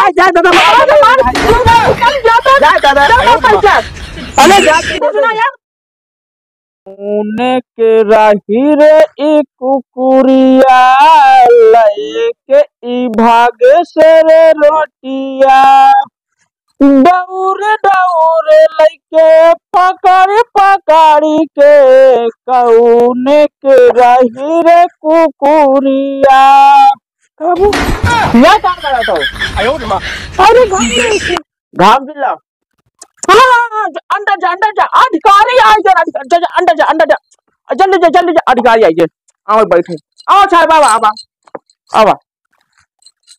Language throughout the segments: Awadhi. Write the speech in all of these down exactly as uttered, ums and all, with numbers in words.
जा दादा, मार, मार, मार, मार, जा दादा, जा दादा, जा। अरे जा, सुना यार। उनके रही रे ई कुकुरिया, लइके ई भागे से रे रोटिया। दौड़ दौड़ लइके पकड़ पकड़ के, कौने के रही रे कुकुरिया। बाबू, यह का करत हो? अरे बाप रे। घाम दिला। हाँ, हाँ, हाँ, अंदर जा, अंदर जा, अधिकारी आइ गए, अधिकारी, जा, जा, अंदर जा, अंदर जा, जल्दी जा, जल्दी जा, अधिकारी आइ गए। आओ बैठो, आओ साहब, आवा, आवा, आवा,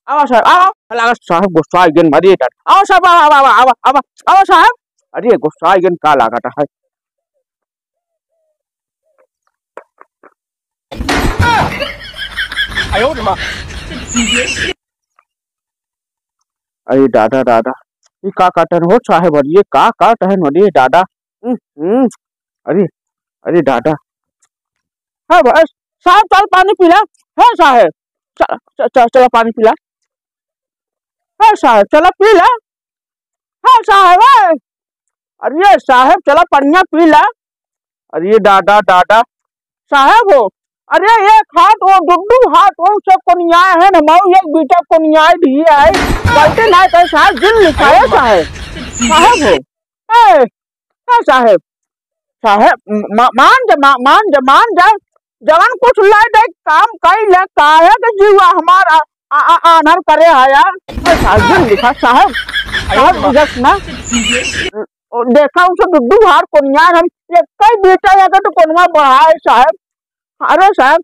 आवा साहब, आवा। लागत साहब गुस्सा आइ गए, मरिए जात। आओ साहब, आवा, आवा, आवा, आवा, आवा, आवा साहब। अरे गुस्सा आइ गए, का लागत है? अरे दादा, दादा, ये का काटन हो साहेब? अरे ये का काटन हो रे दादा? हम्म, हम्म, अरे, अरे दादा। हाँ बस, साहेब चल पानी पी ला। हाँ साहेब, चल, चल, चल, चला पानी पी ला। हाँ साहेब, चला पी ला। हाँ साहेब, ए। अरे साहेब, चला पनिया पी ला। अरे दादा, दादा, साहेब हो, अरे एक हाथ हो, दुड्डू हाथ हो, सब कोनियाए हैं, हम एक बीटा कोनियाए भी है, गलती ना करे साहेब, दिल लिखाए साहेब, साहेब हो, ए, ए साहेब, साहेब, म-, मा-, मान जा, मा-, मान जा, मान जा, जवन कुछ ले दे, काम कई ले, काहे के जीवा हमारा आ, आ, आनर करे है यार, ए साहेब, दिल लिखा साहेब, साहेब, बुझत ना, ओ, देखा उसे दुड्डू हार कोनियाए, हम एक कई बीटा लेके तो कोनवा बढ़ाए साहेब, अरे साहेब,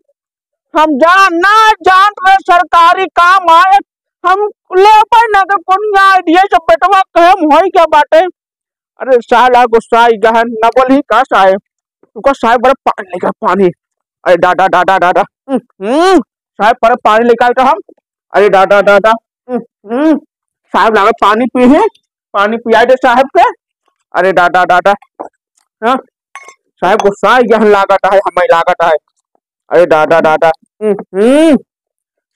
हम जान ना जान में सरकारी काम आए, हम ले पाए ना के कोनियाए दिए, सब बेटवा कहम होई क्या बाटे। अरे साला गुस्सा आइ गहन, न बोली का साहेब, तुका साहेब बड़ा पानी लेकर पानी। अरे दादा, दादा, दादा, हम्म, हम्म, साहेब पर पानी लेकर आए तो हम, अरे दादा, दादा, हम्म, हम्म, साहेब लागत पानी पी है, पानी पियाए दे साहेब के। अरे दादा, दादा, हाँ, साहेब गुस्सा आइ गहन लागत है, हमें लागत है। अरे दादा, दादा। हम्म, हम्म।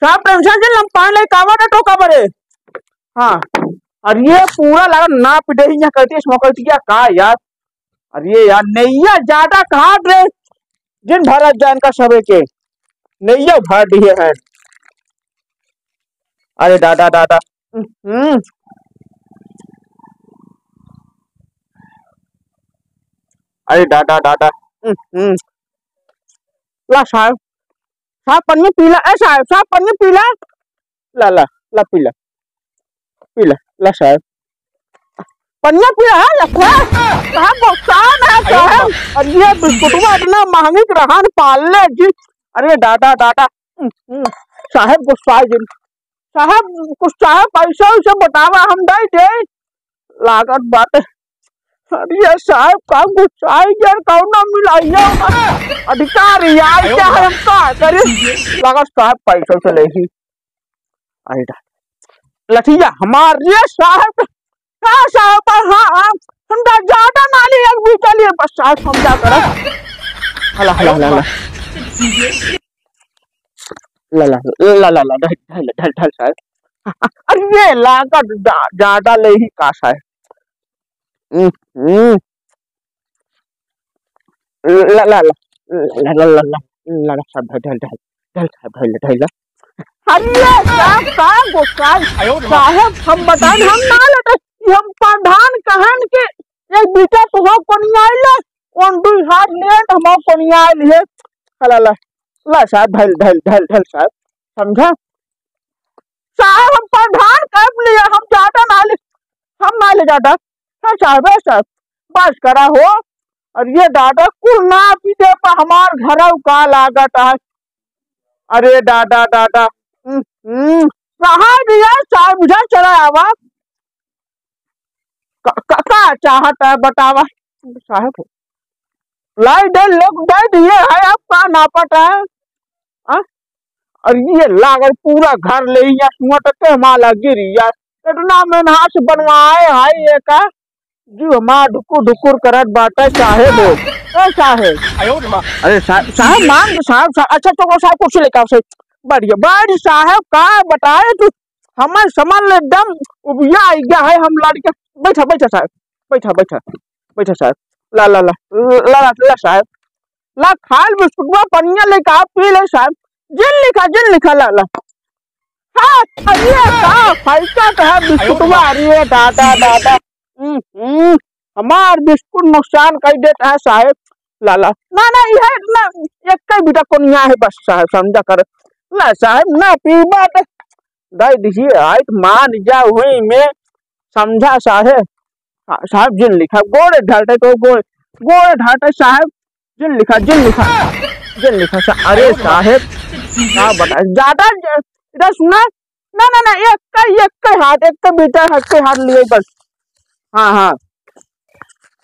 साहब, टेंशन से लंपान ले कावा ना टोका बरे। हाँ, और ये पूरा लगा ना पिटे ही यहाँ करती है, स्मोकल किया का यार। अरे यार, नैया ज्यादा कहा रे, जिन भरत जान का सबे के, नैया भर दिए हैं। अरे दादा, दादा। हम्म। अरे दादा, दादा। हम्म। ला साहब, साहब पनिया पी ला, ए साहब, साहब पनिया पी ला। ला, ला, ला पी ला। पी ला, ला साहब। पनिया पी ला, हाँ, लफड़ा। साहब, भुगतान है, साहब। अरे ये बिस्कुटवा इतना महंगी के रहन पाले जी। अरे दादा, दादा। हम्म, हम्म। साहब गुस्सा जिन। साहब, कुछ साहब पैसा वैसा बतावा, हम दे दे। लागत बात। अरे साहब, का गुस्सा है यार, कौन ना मिलाइया? अधिकारी आए क्या है, हम का करी? लागत साहब पैसा से ले ही। अरे दा-, लठिया हमार रे साहब, का साहब, हाँ, हाँ, हम दा-, ज्यादा ना लिए, एक भी चलिए, बस साहब समझा करो। हला, हला, हला, हला। ला, ला, ला, ला, ला, ढल, ढल, ढल, ढल, साहब। अरे, ये लागत जा-, ज्यादा ले ही का, साहब। हम्म, हम्म। ला, ला, ला, ला, ला, साहब, ढल, ढल, ढल, ढल, साहब, ढल, ढल, ढल। अरे, साहब, का गोसाई? साहब, हम बताएं, हम ना लटे, हम प्रधान कहन के एक बीटा तुहां कोनियाइले, ओन दुई हाथ लेट हम कोनियाइले। ला, ला, ला साहब, ढल, ढल, ढल, ढल साहब, समझा? साहब, हम प्रधान कर लिया, हम ज्यादा ना ले, हम ना ले ज्यादा। हाँ साहब, ए साहब, बस करा हो। अरे दादा, कुल ना पी दे पा हमार घरऊ का लागत है। अरे दादा, दादा, हम्म, हम्म, कहाँ दिया साहब, बुझा चला आवा। का, का, का चाहत है बतावा साहब? लाई दे, लोग दे दिए है, अब का नापत है? हाँ? और ये लागल पूरा घर ले या सुअट के माला गिरी यार। इतना मेहनत से बनवाए है ये का? जो हमार ढुकुर ढुकुर करत बाटे साहेब हो। ए साहेब। अरे सा-, साहेब मान दे साहेब, सा-, अच्छा तो वो साहेब कुर्सी लेके आओ साहेब। बढ़िया, बड़ी साहेब का बताए तू? हमार सामान ले एकदम उबिया आइ गया है, हम लड़के। बैठा, बैठा साहेब, बैठा, बैठा, बैठा साहेब। ला, ला, ला, ला, ला, ला साहेब, ला खाइल बिस्कुटवा, पनिया लेके आ, पी ले साहेब। जिन लिखा, जिन लिखा, ला, ला। हाँ, अरे का फायदा का है बिस्कुटवा, अरे दादा, दादा। हम्म, हम्म, हमार बिस्कुट नुकसान कर देता है साहेब। ला, ला। ना, ना, यह ना, एक ही बेटा कोनिया है बस साहेब, समझा कर। ला साहेब, ना पीबा तो दे दीजिए, आइत मान जा हुई में, समझा साहेब। हाँ, साहेब जिन लिखा, गोड़े ढाटे तो गोड़े, गोड़े ढाटे साहेब, जिन लिखा, जिन लिखा, जिन लिखा सा-, अरे साहेब, का बताए, ज्यादा ज-, इधर सुना, ना, ना, ना, एक का, एक का हाथ, एक का बेटा, एक का हाथ लिए बस। हाँ, हाँ।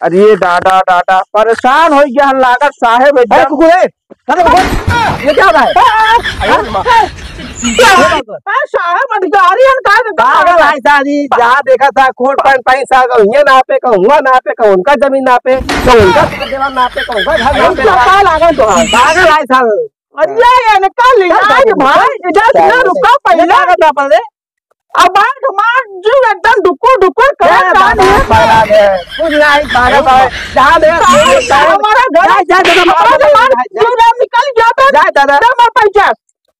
अरे दादा, दादा, परेशान हो गया लागत साहेब ए, एकदम। कुकुर, ए, चलो, उठ। ये क्या हो रहा है? ए, ए, ए, ए, साहेब, अधिकारी हन का देखा? पागल है सारी, जहाँ देखा था कोट पैंट पहन सा, कहूँ ये नापे, कहूँ वहाँ नापे, कहूँ उनका जमीन नापे, कहूँ उनका देवाल नापे, कहूँ उनका घर नापे। क्या लागत तो है? पागल है साहब। अरे ये इनका लिहाज भाई, इधर से रुका पहले। अब आज हमार जीव एकदम डुकुर डुकुर करत बा। कुछ नहीं, पागल बा। जहाँ देखा हमारा घर, जा, जा, जा, हमारा हमार जीव ना निकल जाता। जा, जा, जा। जा, हमार पैसा।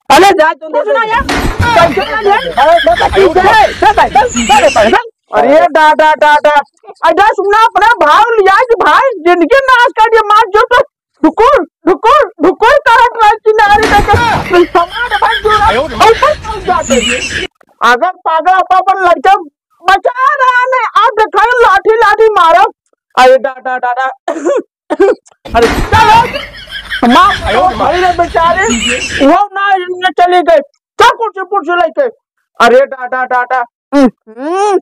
अरे जा, तू कुछ ना यार, पैसा ना यार। अरे, जा, जा, जा, जा, जा, जा, जा। अरे दादा, दादा, अरे सुना, अपना भाव लिया कि भाई जिंदगी नाश कर दिया, मार जो तो ढुकुर, ढुकुर, ढुकुर करत रहे किनारे तक। सामान भाई जोड़ा, ऊपर पहुंच जाते। अगर पागल अपन, अपन लड़के बचा रहा ने, आप दिखाए लाठी, लाठी मारो। अरे दादा, दादा। अरे चलो। माँ, अरे बेचारे, वो ना, ना चले गए। चल कुर्सी, कुर्सी लेके। अरे दादा, दादा। हम्म,